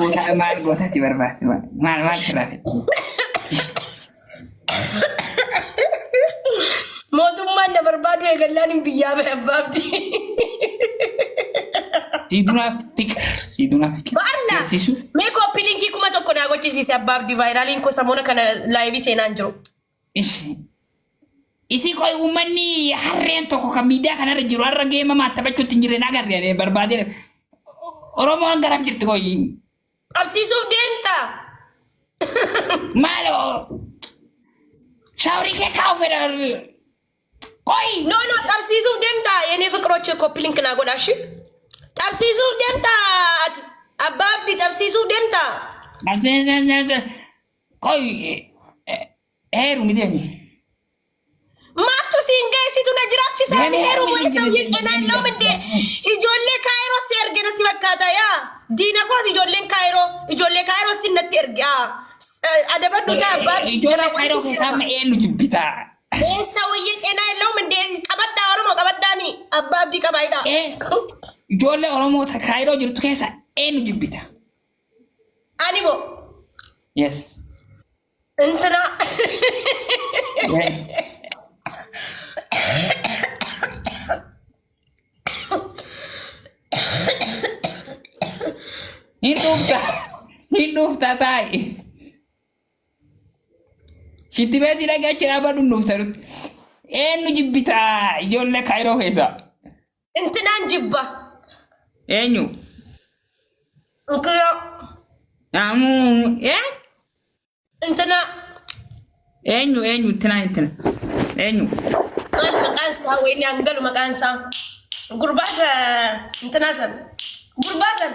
goota maal goota si barbaade maal maal sirraa fedhe. Mootummaan na barbaadu eegallaan hin biyyaa bahe abbaa abdii. Siidunaa fiqir siidunaa fiqir. Ba'alla! Seessisu. Mee copy linkii 1000 naa gochisiise abbaa abdii vaayiraaliin koo samoona kana laayivii seenaa hin jiru. Ishi. Isii qoy uummanni harreen tokko kan miidiyaa kanarra jiru har'a geema maa taphachuutti hin jirre hin agarre ani barbaadee. Oromoon garam jirti qoy. Qabsiisuuf deemta. Maaloo shaaworii kee kaa'u fedha. Qoy. No no qabsiisuuf deemta የኔ ፍቅሮች copy link naa godhaa እሺ qabsiisuuf deemta ati abbaa abdii qabsiisuuf deemta. Qoy heerumi deemi. Maaltu siin ga'e situ na jiraachisaa Deemi heerumu heerumi isa ጤና የለውም እንዴ? Ijoollee Kaayiroo si erge natti fakkaata yaa diina kooti ijoolleen Kaayiroo ijoollee Kaayiroo si natti erge adabadhu taa abbaa Ijoollee Kaayiroo keessaa amma eenyu jibbitaa? ሰውዬ ጤና የለውም እንዴ? qabadhaa Oromoo qabadhaani abbaa abdii qabaayidha. Ijoollee Oromoo ta Kaayiroo jirtu keessa eenyu jibbita? Ani moo Yes. እንትና Yes. Hin dhufta. Hin dhufta taa'i. Shitti beetii dhaqee achi dhaabadhu hin dhufta nutti. Eenyu jibbita ijoollee Kaayiroo keessa? እንትናን jibba. Eenyu? እንትና Amuu ee? እንትና Eenyu eenyu intina intina eenyu? maal maqaan isaa wayni hangalu maqaan isaa gurbaa isa intinaa san gurbaa san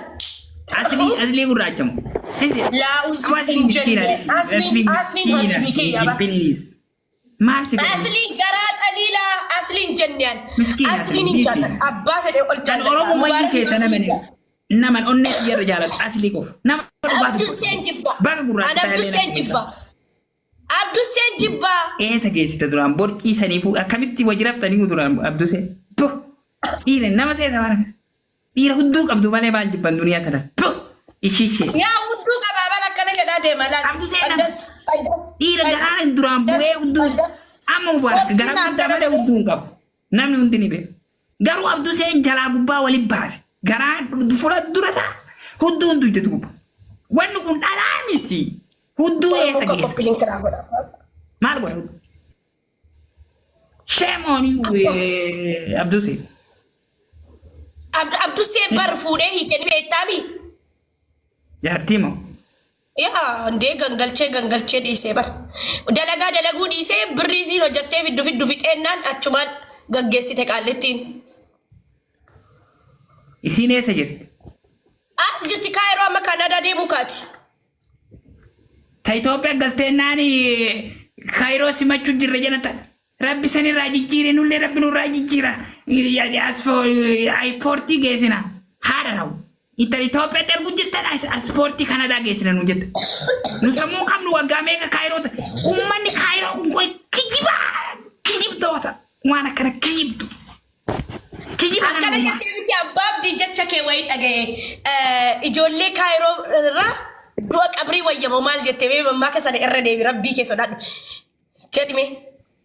Aslii aslii gurraacha moo? Laa uzu hin jenne asliin asliin habiibii kiyya ba Maal si godhe? asliin garaa xaliilaa asliin jennaan Miskiina asliin hin jaalladha abbaa fedhe ol Kan jaalladha Oromoo mayyuu mubaarak keessa nama asliin ni naman onnee xiyyaarra jaalatu aslii qofa. Nama dhugaatu Abdusseen jibba Baga gurraacha an Abdusseen jibba Abdusseen jibba Eessa geessite duraan borcii saniifuu akkamitti wajji raftanii duraan Abdusee? Buh! Dhiira nama seeta bara. Dhiira hudduu qabdu malee maal jibban duniyaa tana. Buh! Ishii ishee. yaa hudduu qabaa bara akkana jedhaa deema laal Abdusseen nama. Addas addas Dhiira garaan duraan bu'ee hudduu. addas Amma mubaarak Borcii garaa isaa guddaa akkana malee hudduu hin qabu. Namni hundi ni beeku. Garuu Abduseen jalaa gubbaa waliin baase. Garaa fuula dura ta'a. Hudduu hunduu itti gubba. Wanni kun dhalaa miti. Hudduu eessa geessa? Copy link naa godha. Maal godha hudduu? Shame on you, Abdusee. Abdusseen bar fuudhee hiikanii beektaami. Jaartii moo? Yaa indee gangalchee gangalchee dhiisee bar. Dalagaa dalaguu dhiisee birrii isiin hojjattee fiddu fiddu fixeennaan achumaan gaggeessite qaallittiin. Isiin eessa jirti? As jirti Kaayiroo amma Kaanaadaa deemuu kaati. Ta Itoophiyaa galteennaan Kaayiroo simachuu jirra jedhata. Rabbi sanirraa jijjiire nullee rabbi nurraa jijjiira. Airportii geessina. Haadha rawu. Intal Itoophiyaatti ergu jirtan aspoortii Kanadaa geessina nu jette. Nu sammuu qabnu waggaa meeqa Kaayiroo ta'e. Uummanni Kaayiroo kun qoy kijibaa kijibdoota waan akkana kijibdu. Kijiba kana Akkana uumaa. jettee miti abbaa abdii jecha kee wayii dhaga'e. Ijoollee Kaayiroo irraa du'a qabrii wayyamoo maal jettee mee mammaaka sana irra deebi rabbii kee sodaadhu. Jedhime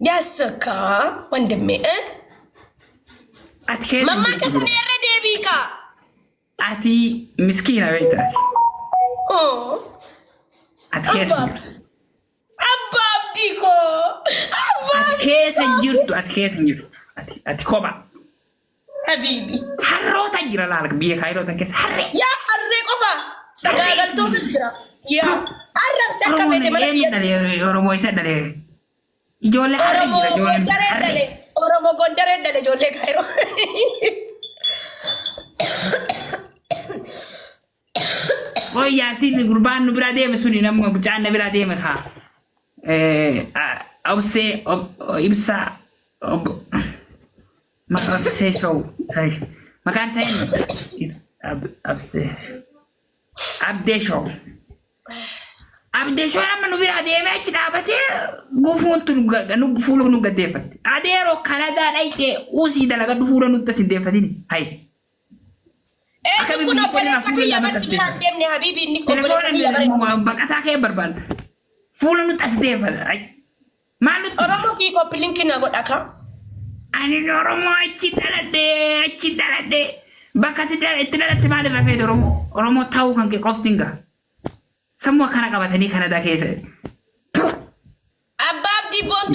yaasakkaa wandimmee. Ati keessa hin Mammaaka jirtu sana dura. irra deebii kaa. Ati miskiina beekta ati. Oh. Ati keessa Abbaa hin jirtu. Abbaa abdii koo. Abbaa Ati keessa hin jirtu. Ati keessa hin jirtu. Ati ati kopha. Habiibi. Harroota jira laala biyya Kaayiroo keessa harree. Yaa harree qofa sagaagaltootu jira. Yaa arrabsi akka Oromoon feete mana eenyu biyyatti. dhale Oromoo isa dhale. Ijoollee harree Oromoo jira ijoolleen Gondaree harree. dhale. Oromoo Gondaree dhale ijoollee Kaayiroo. Qoy Yaasiin gurbaan nu bira deeme suni nama mucaan na bira deeme kaa. Obsee Ibsaa maqaa Obsee Show. Maqaan isaa eenyu? Obsee Abdee Show. Abdee Show amma nu bira deemee achi dhaabatee gufuun tun nu fuula nu gaddeeffatte. Adeeroo Kanadaa dhayxee usii dalagadhu fuula nutti as hin deeffatini. Hayi. Eenyu kun obboleessa kiyya barsi biraan deemne habiibi inni obboleessa kiyya bara. Telefoona baqataa kee barbaada. Fuula nutti as deeffata. Maal nutti? Oromoo kii copy link na godha ka. Ani Oromoo achi dhaladhe, achi dhaladhe. Bakka itti dhalatte maal irraa feete Oromoo? Oromoo ta'uu kan kee qofti hin gaha. Sammuu akkana qabatanii Kanadaa keessa. Abbaa Abdii Boontuu.